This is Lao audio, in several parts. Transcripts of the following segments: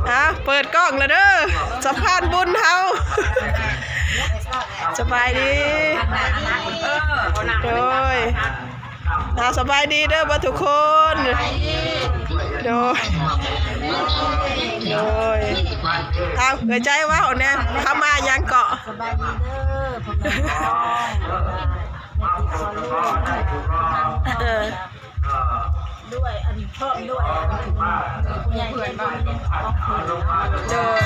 ອ່າ ເປີດກ້ອງແລ້ວເດີ ສະພານບຸນເຮົາ. ສະບາຍດີ ໂດຍ ອ່າ ສະບາຍດີເດີເບິດທຸກຄົນ ໂດຍ ໂດຍ. ເອົາ ເອື້ອຍໃຈເວົ້າແດ່ ເຮົາມາຫຍັງເກາະ? ສະບາຍດີເດີ ພໍ່ແມ່ພີ່ນ້ອງ ແມ່ຕິດພໍ່ລູກ ເອີ ດ້ວຍ ອັນ ພ້ອມດ້ວຍ ອັນ ຜູ້ໃຫຍ່ໃຈບຸນຂອງເພິ່ນເນາະ ໂດຍ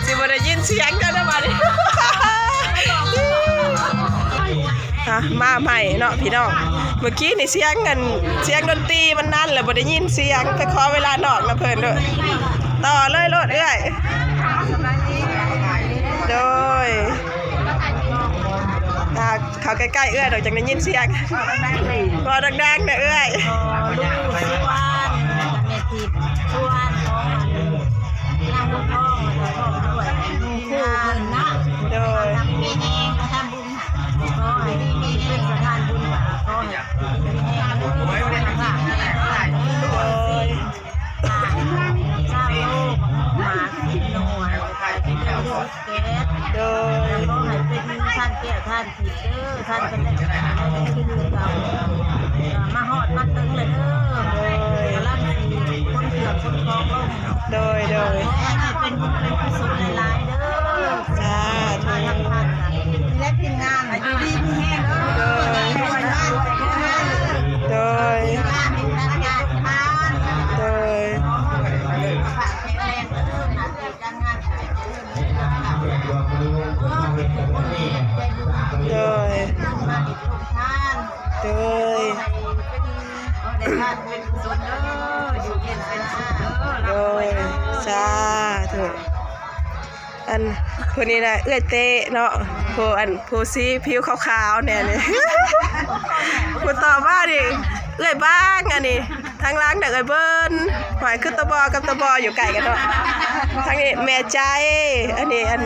ຊິບໍ່ໄດ້ຍິນສຽງກັນນະບາດນີ້ ອ່ະ ມາໃໝ່ເນາະພີ່ນ້ອງ ເມື່ອກີ້ນີ້ສຽງ ອັນ ສຽງດົນຕີມັນນັ້ນແຫຼະ ບໍ່ໄດ້ຍິນສຽງ ໄປຂໍເວລານອກນຳເພິ່ນໂລດ ຕໍ່ເລີຍໂລດເອື້ອຍ ໂດຍ ອ່າ ເຂົ້າໃກ້ໆເອື້ອຍດອກ ຈັ່ງໄດ້ຍິນສຽງ ເວົ້າດັງໆເດີເອື້ອຍ ພໍ່ລູກສວນ ແມ່ທິບສວນ ຂອງນາງບົວທອງ ແລ້ວກໍພ້ອມດ້ວຍ ໂດຍ ແມ່ແຮງມາທຳບຸນ ຂໍໃຫ້ມີເປັນສະພານບຸນ ຂໍໃຫ້ມີແຮງ ໂດຍ ຊາວໂລກ ມາກິນໜ່ວຍ ໂດຍ ຂໍໃຫ້ເປັນທ່ານແກ້ວທ່ານທິບເດີ ທ່ານເປັນແລ້ວຄືເກົ່າ ມາຮອດມາເຖິງແລ້ວເດີ ໂດຍ ກຳລັງຊິຂົນເຄື່ອງຂົນຂອງລົງ ໂດຍ ໂດຍ ຂໍໃຫ້ເປັນບຸນເປັນກຸສົນຫຼາຍໆເດີ ສາທຸ ແລະທີມງານ ຢູ່ດີມີແຮງເດີ ໂດຍ ໂດຍ ໂດຍ ແຂງແຮງເດີ ການງານການເຈຣິນ ໂດຍ ໂດຍ ໂດຍ ສາທຸ ອັນ ຜູ້ນີ້ນະ ເອື້ອຍເຕ້ເນາະ ຜູ້ ອັນ ຜູ້ສີຜິວຂາວໆແດ່ນີ້ ຜູ້ຕໍ່ມານີ້ ເອື້ອຍບາງ ອັນນີ້ ທາງຫຼັງນະເອື້ອຍເບິ່ນ ຫ້ອຍ ຄືຕະບໍກັບຕະບໍຢູ່ໃກ້ກັນເນາະ ທາງນີ້ແມ່ໃຈ ອັນນີ້ ອັນ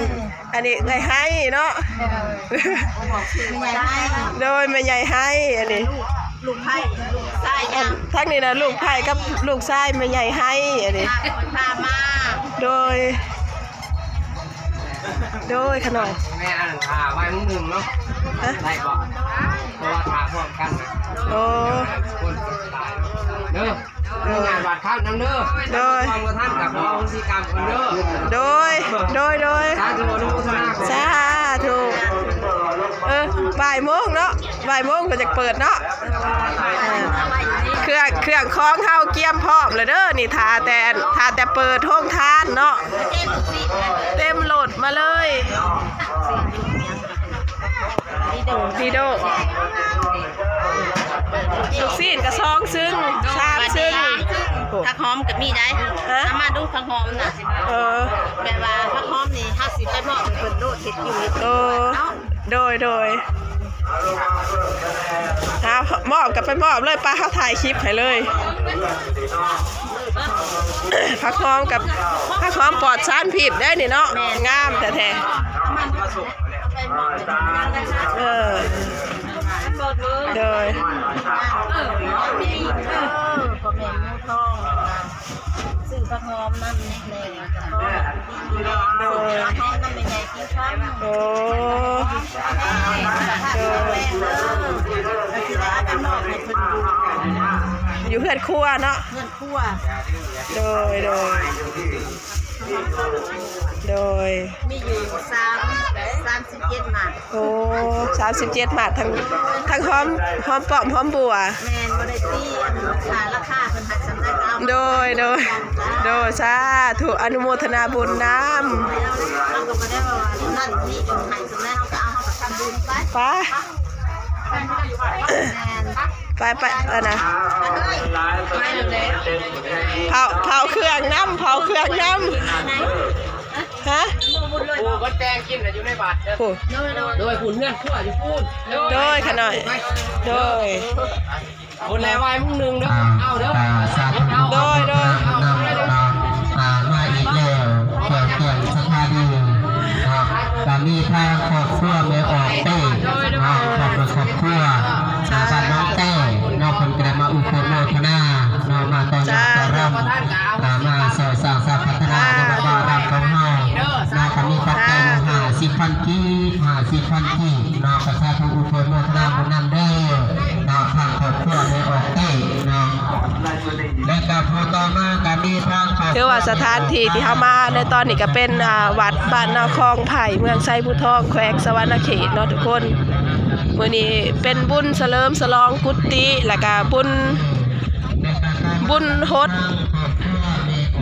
ອັນນີ້ເອື້ອຍໄຮເນາະ ໂດຍ ແມ່ໃຫຍ່ໄຮ ອັນນີ້ ລູກ ລູກໃພ້ ລູກຊາຍ ອັນ ທາງນີ້ນະ ລູກໃພ້ກັບລູກຊາຍແມ່ໃຫຍ່ໄຮ ອັນນີ້ ພາມາ ໂດຍ ໂດຍ ຂະນ້ອຍ ແມ່ ອັນ ຖ້າໄວ້ມື້ໜຶ່ງເນາະ ຮະ ໄດ້ບໍ່? ເພາະວ່າຖ້າພ້ອມກັນນະ ໂອ້ ຄົນຫຼາຍເນາະ ເດີ ເດີ ມີງານວາດຄັນນຳເດີ ໂດຍ ຖ້າພ້ອມກັນທັນກໍຂໍອະໂຫສິກຳກັນເດີ ໂດຍ ໂດຍ ໂດຍ ສາທຸ ອະນຸໂມທະນາ ສາທຸ ເອີ ບ່າຍໂມງເນາະ ບ່າຍໂມງກໍຈະເປີດເນາະ ເອີ ເຄື່ອງ ເຄື່ອງຂອງເຮົາກຽມພ້ອມແລ້ວເດີ ນີ້ຖ້າແຕ່ ຖ້າແຕ່ເປີດໂຮງທານເນາະ ເຕັມລົດມາເລີຍ ດີໂດ ດີໂດ ລູກຊີ້ນກໍສອງຊຶ່ງ ສາມຊຶ່ງ ຜັກຫອມກໍມີໄດ໋ ຮະ ເອົາມາດູຜັກຫອມນະ ເອີ ແບບວ່າຜັກຫອມນີ້ ເຮົາຊິໄປມອບໃຫ້ເພິ່ນໂລດ ເຮັດຢູ່ເຮັດກິນ ເອີ ເນາະ ໂດຍ ໂດຍ ເອົາ ມອບກໍໄປມອບເລີຍ ໄປ ເຮົາຖ່າຍຄລິບໃຫ້ເລີຍ ຜັກຫອມກັບ ຜັກຫອມປອດສານພິດໄດ໋ນີ້ເນາະ ແມ່ນ ງາມແທ້ໆ ເອີ ໂດຍ ເອີ ພໍ່ແມ່ໝູທອງ ຊື້ຜັກຫອມນຳແດ່ ຂໍໃຫ້ຢູ່ດີມີແຮງ ຊື້ຜັກຫອມນຳແມ່ໃຫຍ່ກິນຄຳ ໂອ້ ໂດຍ ແຂງແຮງເດີ ກໍຊິໄດ້ເອົາໄປມອບໃຫ້ເພິ່ນຢູ່ ຢູ່ເຮືອນຄົວເນາະ ເຮືອນຄົວ ໂດຍ ໂດຍ ໂດຍ ມີຢູ່ສາມ ສາມສິບເຈັດໝາກ ໂອ້ ສາມສິບເຈັດໝາກ ທັງ ທັງຫອມ ຫອມປ້ອມ ຫອມບົວ ແມ່ນ ບໍ່ໄດ້ຕີ ອັນ ຄ່າລາຄາເພິ່ນໃຫ້ສ່ຳໃດກໍເອົາ ໂດຍ ໂດຍ ໂດຍ ສາທຸ ອະນຸໂມທະນາບຸນນຳ ເຮົາກໍບໍ່ໄດ້ວ່ານັ້ນນີ້ ເພິ່ນໃຫ້ສ່ຳໃດເຮົາກໍເອົາ ເຮົາກໍທຳບຸນໄປ ໄປ ແມ່ນ ໄປ ໄປ ອັນນະ ເຜົາ ເຜົາເຄື່ອງນຳ ເຜົາເຄື່ອງນຳ ຮະ ໂອ້ ເພິ່ນແຕ່ງກິນນະ ຢູ່ໃນວັດເດີ ໂອ້ ໂດຍ ໂດຍ ພຸ້ນ ເຮືອນຄົວຢູ່ພຸ້ນ ໂດຍ ຂະນ້ອຍ ໂດຍ ພຸ້ນແລ ໄວ້ມື້ໜຶ່ງເດີ ອ່າ ເອົາເດີ ອ່າ ສາທຸ ໂດຍ ໂດຍ ນຳເນາະ ອ່າ ມາອີກແລ້ວ ແກ້ວແກ້ວສັດທາດີເນາະ ກໍມີທາງຄອບຄົວແມ່ອອກເຕ້ເນາະ ຄອບຄົວ ຄອບຄົວ ອ່າ ບ້ານໜອງແຕ້ເນາະ ເພິ່ນກໍໄດ້ມາອະນຸໂມທະນາເນາະ ມາຕ້ອນຮັບຕ້ອນຮັບ ກະມາຊ່ອຍສ້າງສາພັດທະນາໃນວັດວາອາຣາມຂອງເຮົາເນາະ ກະມີປັດໄຈຢູ່ຫ້າສິບພັນກີບ ຫ້າສິບພັນກີບເນາະ ກະສາທຸອະນຸໂມທະນາບຸນນຳເດີເນາະ ທາງຄອບຄົວແມ່ອອກເຕ້ເນາະ ແລະກະຜູ້ຕໍ່ມາກະມີທາງຄອບຄົວ ຖືວ່າສະຖານທີ່ທີ່ເຮົາມາໃນຕອນນີ້ກະເປັນ ອ່າ ວັດບ້ານນາຄອງໄຜ່ ເມືອງໄຊພູທອງ ແຂວງສະຫວັນນະເຂດເນາະທຸກຄົນ. ມື້ນີ້ເປັນບຸນສະເຫຼີມສະຫຼອງກຸຕິ ແລະກະບຸນ ບຸນຫົດ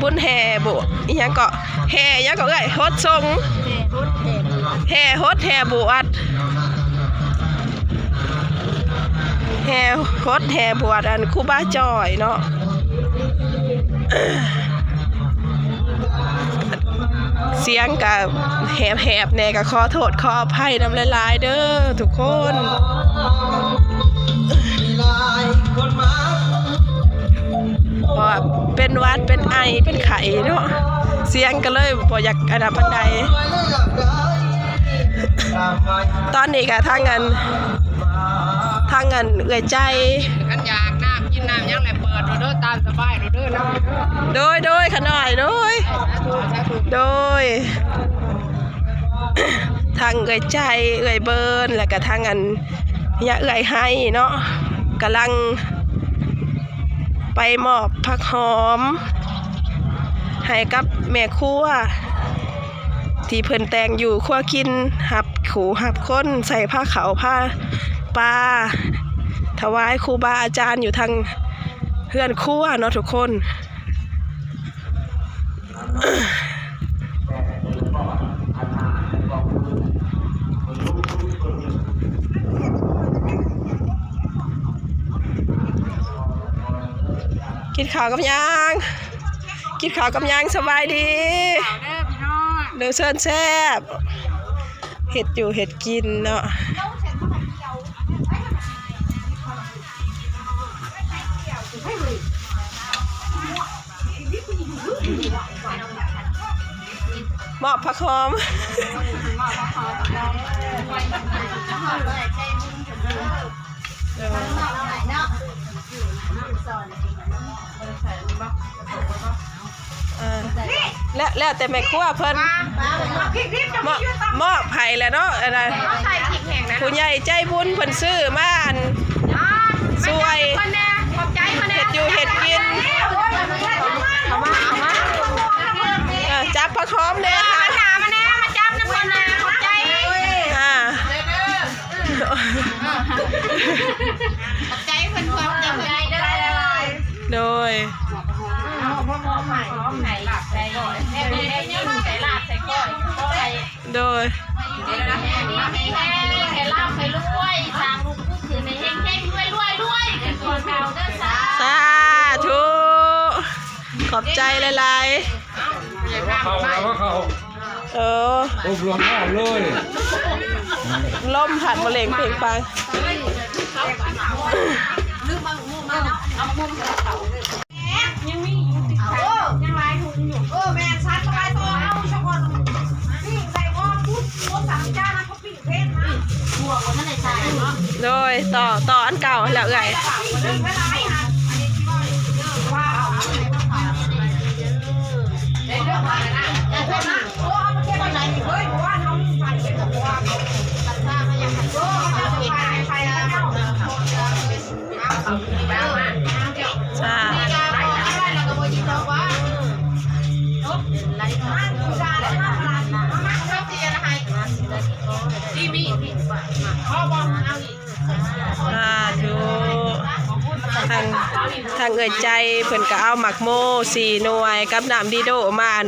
ບຸນແຫ່ບໍ ອີ່ຫຍັງເກາະ ແຫ່ຫຍັງເກາະເອື້ອຍ ຫົດສົງ ແຫ່ຫົດແຫ່ບວດ ແຫ່ຫົດແຫ່ບວດ ອັນ ຄູບາຈ່ອຍເນາະ. ສຽງກະແຫບໆແດ່ ກະຂໍໂທດຂໍອະໄພນຳຫຼາຍໆເດີທຸກຄົນ ເພາະວ່າເປັນຫວັດ ເປັນໄອ ເປັນໄຂ້ເນາະ ສຽງກະເລີຍບໍ່ຢາກອັນນັ້ນປານໃດ. ຕອນນີ້ກະທາງອັນ ທາງອັນເອື້ອຍໃຈ ຄັນຢາກນ້ຳກິນນ້ຳຫຍັງແຫຼະ ເປີດໂລດເດີ ຕາມສະບາຍໂລດເດີເນາະ. ໂດຍ ໂດຍ ຂະນ້ອຍ ໂດຍ ສາທຸ ສາທຸ ໂດຍ ທັງເອື້ອຍໃຈ ເອື້ອຍເບີນ ແລ້ວກະທັງອັນຍາເອື້ອຍໄຮເນາະ ກຳລັງໄປມອບຜັກຫອມໃຫ້ກັບແມ່ຄົວ ທີ່ເພິ່ນແຕ່ງຢູ່ຄົວກິນ ຮັບຄູ່ຮັບຄົນ ໃສ່ພາເຂົ້າພາປາ ຖວາຍຄູບາອາຈານຢູ່ທາງເຮືອນຄົວເນາະທຸກຄົນ. ກິນເຂົ້າກັບຫຍັງ? ກິນເຂົ້າກັບຫຍັງ? ສະບາຍດີ ເດີພີ່ນ້ອງ ເດີ ເຊີນແຊບ ເຮັດຢູ່ເຮັດກິນເນາະ ມອບຜັກຫອມ ເອີ ເອີ ແລ້ວ ແລ້ວແຕ່ແມ່ຄົວເພິ່ນ ມອບ ມອບໃຫ້ແຫຼະເນາະ ອັນນັ້ນ ຜູ້ໃຫຍ່ໃຈບຸນເພິ່ນຊື້ມາ ອັນ ຊ່ວຍເຮັດຢູ່ເຮັດກິນ ເອົາມາ ເອົາມາ ເອີ ຈັບຜັກຫອມແດ່ ເອີ ມາ ມາແດ່ ມາຈັບນຳເພິ່ນນະ ຂອບໃຈ ອ່າ ຂອບໃຈເພິ່ນ ຂອບໃຈເພິ່ນ ໂດຍ ໂດຍ ໃຫ້ລ່ຳໃຫ້ລວຍ ສ້າງລູກລູກຂຶ້ນໃຫ້ເຮັງໆ ລວຍໆ ລວຍ ຄືກ່ອນເກົ່າເດີ ສາ ສາທຸ ຂອບໃຈຫຼາຍໆ ເຂົ້າ ເຂົ້າ ເອີ ອົບລົມເອົາເລີຍ ລົມພັດມະເລັງເພງປັງ ຍັງມີຢູ່ຕິດ ຍັງຫຼາຍທຸງຢູ່ ເອີ ແມ່ນ ສັດຫຼາຍ ຕໍ່ເອົາສະກ່ອນ ປີ້ງໃສ່ໝໍ້ປຸດ ໝູສັງຈານ ໂດຍ ຕໍ່ ຕໍ່ອັນເກົ່າຫັ້ນແຫຼະເອື້ອຍ ຈ້າ ສາທຸ ທາງ ທາງເອື້ອຍໃຈເພິ່ນກະເອົາໝາກໂມສີ່ໜ່ວຍກັບນ້ຳດີໂດມາ ອັນ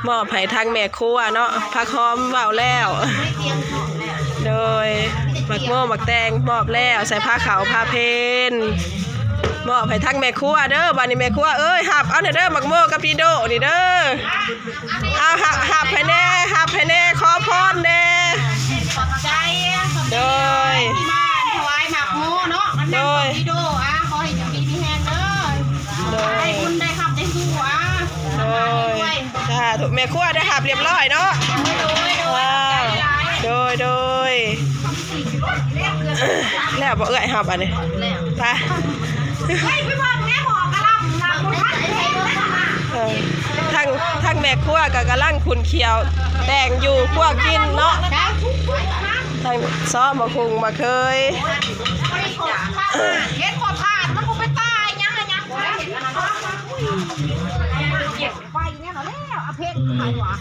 ມອບໃຫ້ທາງແມ່ຄົວເນາະ ຜັກຫອມເວົ້າແລ້ວ ໂດຍ ໝາກໂມໝາກແຕງມອບແລ້ວ ໃສ່ພາເຂົ້າພາເພນ ມອບໃຫ້ທາງແມ່ຄົວເດີ ບາດນີ້ແມ່ຄົວເອີຍ ຮັບເອົາແດ່ເດີ ໝາກໂມກັບດີໂດນີ້ເດີ ເອົາ ຮັບ ຮັບໃຫ້ແດ່ ຮັບໃຫ້ແດ່ ຂໍພອນແດ່ ຂອບໃຈ ໂດຍ ທີ່ມາຖວາຍໝາກໂມເນາະ ມານຳ ໂດຍ ດີໂດ ອ່າ ຂໍໃຫ້ຢູ່ດີມີແຮງເດີ ໂດຍ ໄດ້ບຸນໄດ້ຮັບໄດ້ຮູ້ ອ່າ ໂດຍ ສາທຸ ແມ່ຄົວໄດ້ຮັບຮຽບຮ້ອຍເນາະ ໂດຍ ໂດຍ ໂດຍ ແລ້ວບໍ່ເອື້ອຍຮັບອັນນີ້ ໄປ ໄປ ໄປເບິ່ງແດ່ ໝໍກະລຳ ລຳບໍ່ທັນ ແມ່ຄົວກໍກຳລັງຂຸ້ນຂ້ຽວແຕ່ງຢູ່ຄົວກິນເນາະ ທັງຊອມໝາກຫຸ່ງໝາກເຂີຍ ເຮັດບໍ່ທານ ມັນບໍ່ໄປຕາຍຫຍັງຫຍັງ ໄປແນວນັ້ນແລ້ວ ອາເພັງໄປຫວາ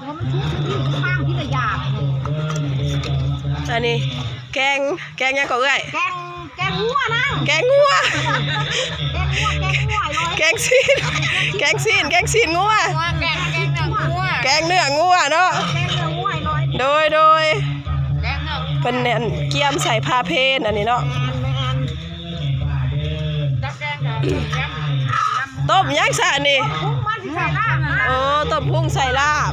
ຫົວມັນທຸກທີ່ທາງທີ່ລະຢາກ ອັນນີ້ແກງ ແກງຫຍັງກໍເອື້ອຍ? ແກງ ແກງງົວນາງ ແກງງົວ ແກງງົວ ແກງງົວ ແກງຊີ້ນ ແກງຊີ້ນ ແກງຊີ້ນງົວ ແກງ ແກງເນື້ອງົວ ແກງເນື້ອງົວເນາະ ແກງເນື້ອງົວ ໂດຍ ໂດຍ ແກງເນື້ອ ເພິ່ນແມ່ນກຽມໃສ່ພາເພນອັນນີ້ເນາະ ແມ່ນ ແມ່ນ ຕົ້ມຫຍັງຊະອັນນີ້? ປຸງມັນຊິໃສ່ລາບ ໂອ້ ຕົ້ມພຸງໃສ່ລາບ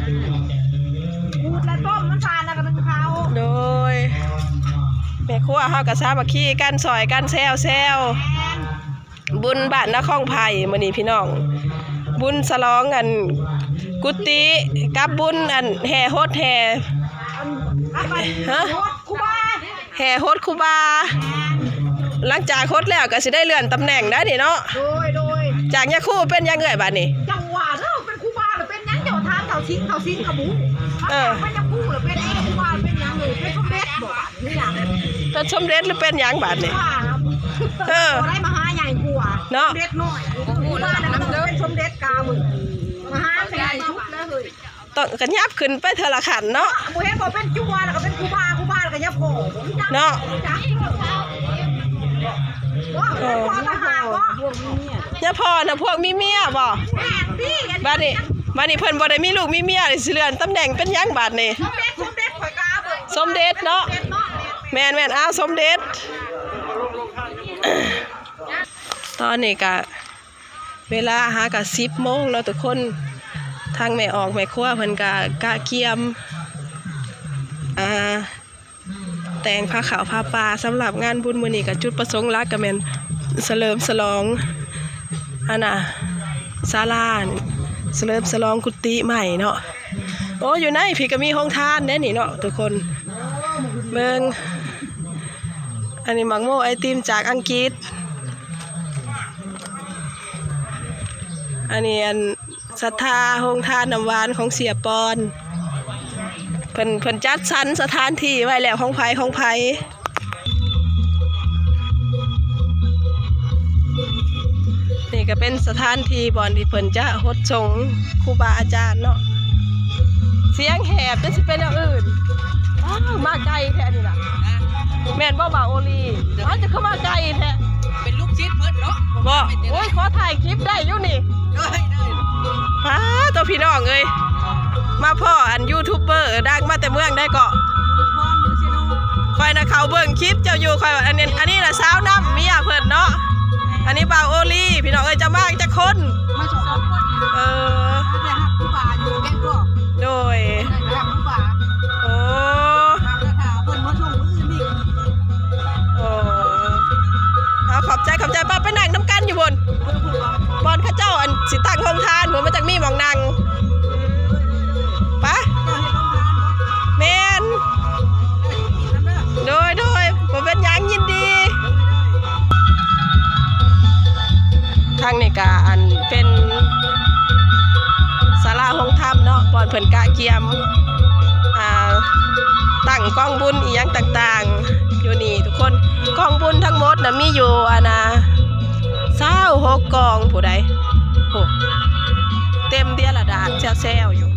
ຂູດແລ້ວຕົ້ມມັນຊະ ແລ້ວກໍໜຶ້ງເຂົ້າ ໂດຍ ແມ່ຄົວເຮົາກໍສາມັກຄີກັນ ຊ່ອຍກັນແຊວໆ ແມ່ນ ບຸນບ້ານນາຄອງໄຜ່ມື້ນີ້ພີ່ນ້ອງ ບຸນສະຫຼອງອັນກຸຕິ ກັບບຸນອັນແຫ່ຫົດແຫ່ ອັນ ຮະ? ຫົດຄູບາ ແຫ່ຫົດຄູບາ ຫຼັງຈາກຫົດແລ້ວກໍຊິໄດ້ເລື່ອນຕຳແໜ່ງໄດ໋ນີ້ເນາະ ໂດຍ ໂດຍ ຈາກຍາຄູເປັນຫຍັງເອື້ອຍບາດນີ້? ຈັ່ງວ່າເດີ ເປັນຄູບາແລ້ວເປັນຫຍັງ? ເຈົ້າຖາມເຈົ້າສິງ ເຈົ້າສິງກໍບໍ່ຮູ້ ເອີ ເຈົ້າເປັນຍາຄູແລ້ວເປັນຄູບາເປັນຫຍັງເລີຍ? ເປັນສົມເດັດບໍ່ບາດນີ້? ເປັນສຳເລັດຫຼືເປັນຫຍັງບາດນີ້? ເອີ ບໍ່ໄດ້ມະຫາໃຫຍ່ກວ່າເນາະ ເດັດນ້ອຍ ເປັນສົມເດັດກາເບິ່ງ ມະຫາໃຫຍ່ສຸດແລ້ວເຮີ້ຍ ຕ້ອງຂະຫຍັບຂຶ້ນໄປເທື່ອລະຂັ້ນເນາະ ບໍ່ເຫັນບໍ່ເປັນຈຸວ່າ ແລ້ວກໍເປັນຄູບາ ຄູບາ ແລ້ວກໍຍາພໍ່ເນາະ ເອີ ຍາພໍ່ນະພວກມີເມຍບໍ່? ບາດນີ້ ບາດນີ້ເພິ່ນບໍ່ໄດ້ມີລູກມີເມຍ ຊິເລື່ອນຕຳແໜ່ງເປັນຫຍັງບາດນີ້? ສົມເດັດເນາະ ແມ່ນໆ ອ້າວ ສົມເດັດ ຕອນນີ້ກະເວລາຫາກະສິບໂມງເນາະທຸກຄົນ ທາງແມ່ອອກແມ່ຄົວເພິ່ນກະກະກຽມ ອ່າ ແຕ່ງຜ້າຂາວຜ້າປ່າ ສຳລັບງານບຸນມື້ນີ້ກະຈຸດປະສົງຫຼັກກະແມ່ນສະເຫຼີມສະຫຼອງ ອັນນ່າ ສາລາ ສະເຫຼີມສະຫຼອງກຸຕິໃໝ່ເນາະ ໂອ້ ຢູ່ໃນພີ້ກະມີໂຮງທານເດ້ນີ້ເນາະທຸກຄົນ ເບິ່ງ ອັນນີ້ໝາກໂມໄອຕິມຈາກອັງກິດ ອັນນີ້ອັນ ສັດທາໂຮງທານນ້ຳຫວານຂອງເສຍປອນ ເພິ່ນ ເພິ່ນຈັດສັນສະຖານທີ່ໄວ້ແລ້ວ ຂອງໃຜຂອງໃຜ ນີ້ກໍເປັນສະຖານທີ່ບ່ອນທີ່ເພິ່ນຈະຫົດສົງຄູບາອາຈານເນາະ ສຽງແຫບຈົນຊິເປັນແນວອື່ນ ອ້າວ ມາໄກແທ້ນີ້ນະ ແມ່ນບໍ່ບ່າວໂອລີ? ອ້າວ ເຈົ້າຄືມາໄກແທ້? ເປັນລູກສິດເພິ່ນເນາະ ບໍ່ ໂອ້ຍ ຂໍຖ່າຍຄລິບໄດ້ຢູ່ນີ້ ໂດຍ ໂດຍ ປ້າໂຕ ພີ່ນ້ອງເອີຍ ມາພໍ້ອັນຢູທູບເບີດັງມາແຕ່ເມືອງໃດເກາະ? ອຸດົມພອນ ເມືອງເຊໂນ ຂ້ອຍນະເຂົ້າເບິ່ງຄລິບເຈົ້າຢູ່ ຂ້ອຍວ່າ ອັນນີ້ ອັນນີ້ນະສາວນຳເມຍເພິ່ນເນາະ ອັນນີ້ບ່າວໂອລີ ພີ່ນ້ອງເອີຍ ເຈົ້າມາຈັກຄົນ? ມາສອງຄົນ ເອີ ໄປຮັບຄູບາຢູ່ແກ້ງກອກ ໂດຍ ໄປຮັບຄູບາ ໂອ້ ຖ້າເພິ່ນມາສົ່ງມື້ອື່ນອີກ ໂອ້ ເອົາ ຂອບໃຈ ຂອບໃຈ ປ້າ ໄປນັ່ງນຳກັນຢູ່ພຸ້ນ ບ່ອນເຂົາເຈົ້າອັນຊິຕັ້ງໂຮງທານພຸ້ນ ມັນຈັ່ງມີໝ່ອງນັ່ງ ໄປ ແມ່ນ ໂດຍ ໂດຍ ບໍ່ເປັນຫຍັງ ຍິນດີ ທາງນີ້ກະອັນເປັນສາລາໂຮງທຳເນາະ ບ່ອນເພິ່ນກະກຽມ ອ່າ ຕັ້ງກອງບຸນອີ່ຫຍັງຕ່າງໆ ຢູ່ນີ້ທຸກຄົນ ກອງບຸນທັງໝົດນະມີຢູ່ ອັນນາ ຊາວຫົກກອງ ຜູ້ໃດ ໂອ້ ເຕັມເດລະດານແຊວໆຢູ່.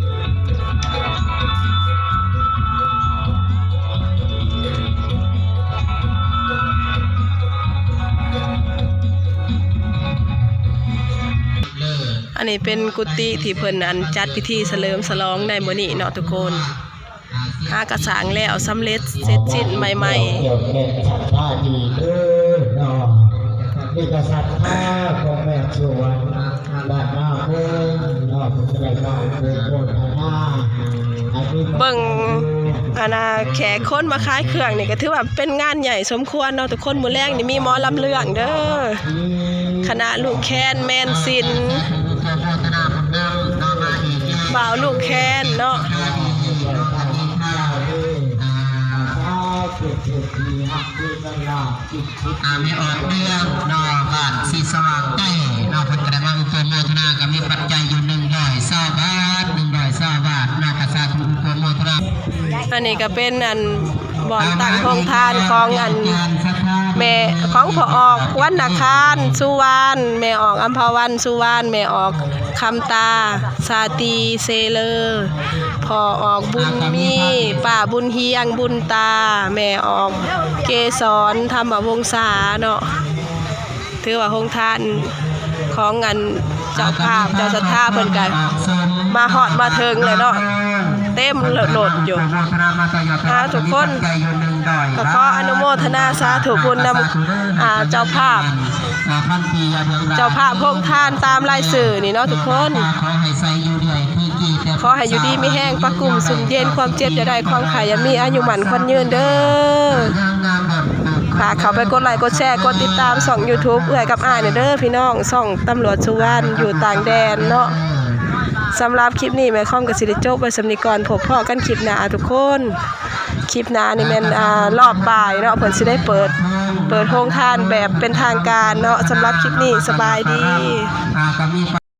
ອັນນີ້ເປັນກຸຕິທີ່ເພິ່ນ ອັນ ຈັດພິທີສະເຫຼີມສະຫຼອງໃນມື້ນີ້ເນາະທຸກຄົນ. ຫາກະສ້າງແລ້ວສຳເລັດເສັດສິ້ນໃໝ່ໆ. ແມ່ນສັດທາດີເດີເນາະ ນີ້ກະສັດທາຂອງແມ່ສວນບ້ານນາໂພເນາະ ເພິ່ນກະໄດ້ມາໂປຣດໂພທະນາ ເບິ່ງ ອັນນາ ແຂກຄົນມາຂາຍເຄື່ອງນີ້ກະຖືວ່າເປັນງານໃຫຍ່ສົມຄວນເນາະທຸກຄົນ. ມື້ແລງນີ້ມີໝໍລຳເລື່ອງເດີ ຄະນະລູກແຄນແມ່ນສິນ ບ່າວລູກແຄນເນາະ. ອ່າ ແມ່ອອກເມືອງເນາະ ບ້ານສີສະຫວ່າງໃຕ້ເນາະ ເພິ່ນກະໄດ້ມາໂປຣໂມທະນາ ກະມີປັດໄຈຢູ່ໜຶ່ງຮ້ອຍຊາວບາ ອັນນີ້ກໍເປັນອັນບ່ອນຕັ້ງໂຮງທານຂອງອັນແມ່ ຂອງພໍ່ອອກ ວັນນະຄານ ສຸວານ ແມ່ອອກ ອຳພາວັນ ສຸວານ ແມ່ອອກ ຄຳຕາ ສາຕີ ເຊເລີ ພໍ່ອອກ ບຸນມີ ປ້າ ບຸນຮຽງ ບຸນຕາ ແມ່ອອກ ເກສອນ ທຳມະວົງສາເນາະ. ຖືວ່າໂຮງທານຂອງອັນເຈົ້າພາບເຈົ້າສັດທາເພິ່ນກະມາຮອດມາເຖິງແລ້ວເນາະ ເຕັມລົດຢູ່. ອ່າ ທຸກຄົນກໍຂໍອະນຸໂມທະນາສາທຸບຸນນຳ ອ່າ ເຈົ້າພາບ ເຈົ້າພາບໂຮງທານຕາມລາຍຊື່ນີ້ເນາະທຸກຄົນ. ຂໍໃຫ້ຢູ່ດີມີແຮງ ປາກຸ້ມຊຸ່ມເຢັນ ຄວາມເຈັບຢ່າໄດ້ ຄວາມໄຂ້ຢ່າມີ ອາຍຸໝັ້ນຂວັນຍືນເດີ. ຝາກເຂົ້າໄປກົດໄລກົດແຊ ກົດຕິດຕາມຊ່ອງ YouTube ເອື້ອຍກັບອ້າຍແດ່ເດີພີ່ນ້ອງ ຊ່ອງຕຳຫຼວດສຸວັນ ຢູ່ຕ່າງແດນເນາະ. ສຳລັບຄລິບນີ້ ແມ່ຄອມກໍຊິໄດ້ຈົບໄວ້ສ່ຳນີ້ກ່ອນ ພົບພໍ້ກັນຄລິບໜ້າທຸກຄົນ. ຄລິບໜ້ານີ້ແມ່ນ ອ່າ ຮອບບ່າຍເນາະ ເພິ່ນຊິໄດ້ເປີດ ເປີດໂຮງທານແບບເປັນທາງການເນາະ. ສຳລັບຄລິບນີ້ ສະບາຍດີ.